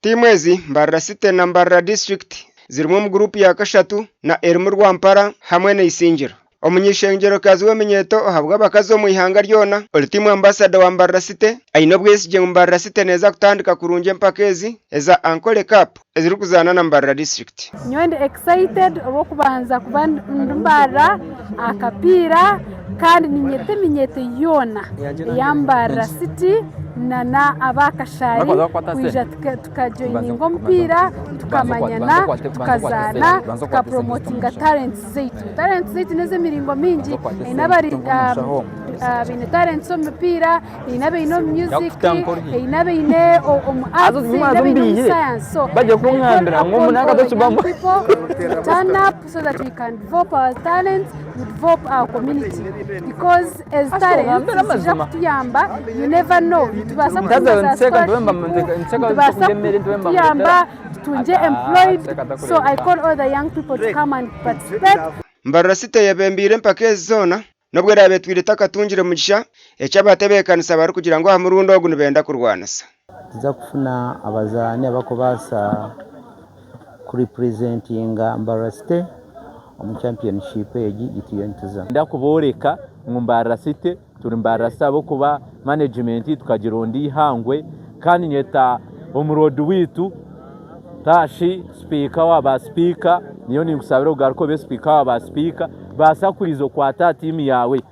Tiimu ezi, Mbarara City na Mbarara District zirimu omu guruupu ya kashatu na erimu Rwampara hamwe na Isingiro. Omuny'eishengyerokazi w'eminyeeto ahabw'abakazi omu ihanga ryona, ori tiimu ambasada wa Mbarara City, aine obwesigye ngu Mbarara City neeza kutandika kurungi empaka ezi eza Ankole Cup ezirikuzaana na Mbarara District. Nyowe ndi excited olw'okubanza kuba ndi Mbarara aha kapiira kandi niinyeta eminyeeto yoona eya Mbarara City na aba Kashari kwija tukajoyininga omupiira tukamanyana tukazaana tukapuromotinga talenti zaitu. Talenti zaitu n'ez'emiringo mingi haine abari abaine talenti omu mipiira haine abaine omu music haine abaine omu arts haine abaine omu science so I call upon all the young people to turn up so that we can develop our talents we develop our community because ezi talents niziija kutuyamba you never know nitubaasa kutunga za scholarship nitubaasa kutuyamba tutungye employed so I call all the young people to come and participate. Mbarara City eyebembeire empaka ezi zoona n'obu eraabe etwire etakatungire mugisha, eki abatebeekanisa barikugira ngu aha murundi ogu nibenda kurwanisa. Nituza kufuna abazaani abarikubaasa kuripurezentinga Mbarara City omu championship egi ei turiyo nituzamu. Nda kubooreka ngu Mbarara City turi Mbarara City ahabw'okuba manegimenti tukagironda eihangwe kandi nyeta omuroodi waitu Tashi sipiika wa ba sipiika nyowe ninkusabira ogaruke obe sipiika wa ba sipiika baasa kwija okwate aha tiimu yaawe.